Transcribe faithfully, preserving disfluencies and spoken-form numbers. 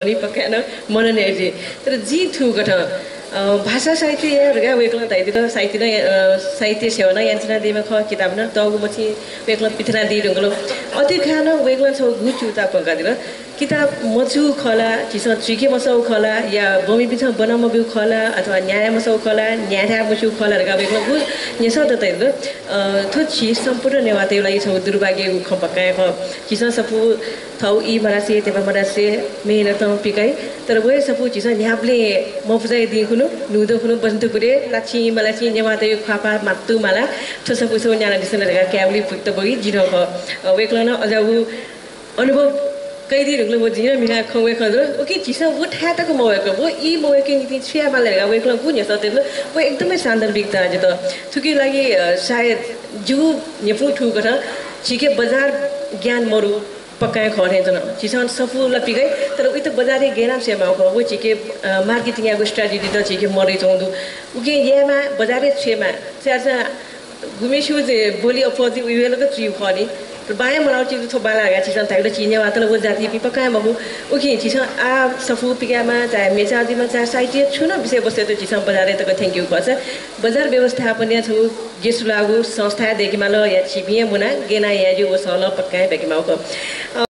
नि पक्का नं मनन याइ जुइ। तर जिं थुकथं, अ, भाषा साहित्य याये धकाः वय्कलं धयादिल, साहित्य नं, अ, साहित्य सेवा नं यानाच्वनादीम्ह खः, किताब नं तःगु मछि वय्कलं पिथनादी धुंकल। अथे खः नं वय्कलं छगू गुगु च्यूताः प्वंकादिल। किताब मच्वू खः ला, झीसं चुइके मसःगु खः ला, या बमय्पिन्सं ब्वना मब्यूगु खः ला, अथवा न्याये मसःगु खः ला, न्याये धाये मस्यूगु खः ला धकाः वय्कलं गुगु न्ह्यसः ततादिल। अ, थ्व झी सम्पूर्ण नेवाःतय् लागि छगू दुर्भाग्यगु खँ पक्का हे खः। झीसं सफू थःगु ई मधासे, तेपा मधासे, मेहनतं पिकाइ। तर व हे सफू झीसं न्ह्याबलें मपुजायादी खुन्हु, न्हूदँ खुन्हु बसन्तपुरय् लाछिं मलाछिं नेवाःतय् ख्वाःपाः मात्तु माला, थ्व सफू छगू न्यानादिसँ ला धकाः कायेबलय् पुत बगी जिं खः। अ, वय्कलं नं अज्याःगु अनुभव कयादी धुंकल, व जिं नं मिखां खँ वय्कलं जुल। उकिं झीसं व थाय् तक मवय्क, व ई मवय्के निंतिं छु यायेमाल धकाः वय्कलं गुगु न्ह्यसः तयादिल, व एकदमै सान्दर्भिकता जुल। थुकिया लागि, अ, सायद जिगु न्ह्यपुं थुकथं झीके बजार ज्ञान मरु, पक्का हे खः थें च्वन। झीसं सफू ला पिकाइ, तर उइत बजारय् गय् यानाः छ्वयेमाःगु खः, व झीके, अ, marketing यागु strategy त झीके मदयाच्वंगु दु। उकिं यायेमाः, बजारय् छ्वयेमाः। छाय्धाःसा गुम्हेस्यां चाहिँ बोली अप्वः जुइ, उबलय् ला च्वयेगु खः नि। तर बांलाः मलाःगु चिज थ्व बांलाः धकाः झीसं धायेगु ला झी नेवाःत ला व जातिपिं पक्का हे मखु। उकिं झीसं आः सफू पिकायेमाः, चाहे मेचा जुइमाः, चाहे साहित्य छुं नं विषयवस्तुयात झीसं बजारय् तक थ्यंकेगु खःसा बजार व्यवस्थापनया छगू गेसुलाःगु संस्था हे दय्केमाल, या झीपिं हे मुनाः गय् यानाः याये ज्यू, व सहलह पक्का हे ब्याकेमाःगु खः।